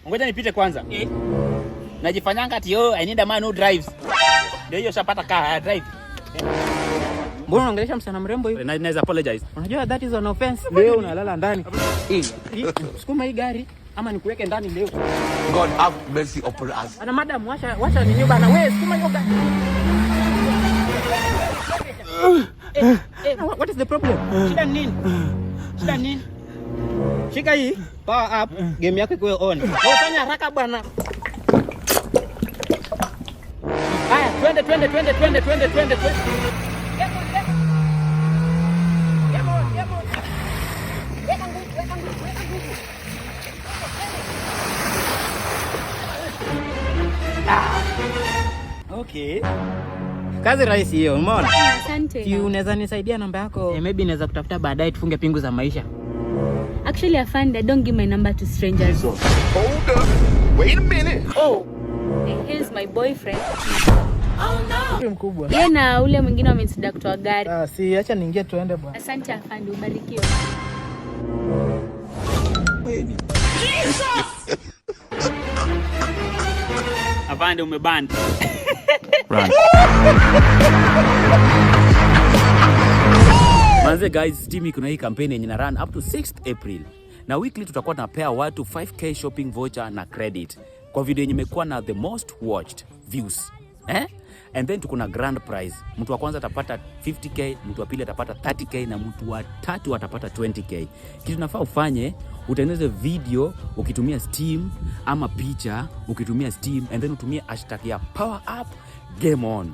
Ngoja nipite kwanza. Eh. Najifanyanga ati, "Oh, I need a man who drives." Ndio hiyo shapata car, drive. Mbona unaongelesha msichana mrembo hivi? Naweza apologize. Unajua that is an offense. Leo unalala ndani. Eh, sukuma hii gari ama nikuweke ndani leo. God have mercy upon us. Bana madam, washa washa nini bana? Wewe sukuma hiyo gari. Eh, eh, what is the problem? Shida ni nini? Shida ni nini? Shika hii, power up, game yako ikuwe on. Wewe fanya haraka bwana. Haya, twende twende twende twende twende twende twende. Game on, game on. Game on, game on. Weka nguvu, weka nguvu, weka nguvu. Okay. Kazi rahisi hiyo, umeona? Asante. Si unaweza nisaidia namba yako? Eh, maybe naweza kutafuta baadaye tufunge pingu za maisha. Actually, afande, I don't give my number to strangers. Hold up. Wait a minute. Oh. Here's my boyfriend. Mkubwa. Yeye na ule mwingine wamenisaidia kutoa gari. Ah, si acha niingie tuende bwana. Asante afande, ubarikiwe. Afande, umeband. Run. Manze guys, Steam kuna hii campaign yenye ina run up to 6th April. Na weekly tutakuwa tunapea watu 5K shopping voucher na credit kwa video yenye imekuwa na the most watched views. Eh? And then tuko na grand prize. Mtu wa kwanza atapata 50K, mtu wa pili atapata 30K na mtu wa tatu atapata 20K. Kitu nafaa ufanye, utengeneze video ukitumia Steam ama picha ukitumia Steam and then utumie hashtag ya power up game on.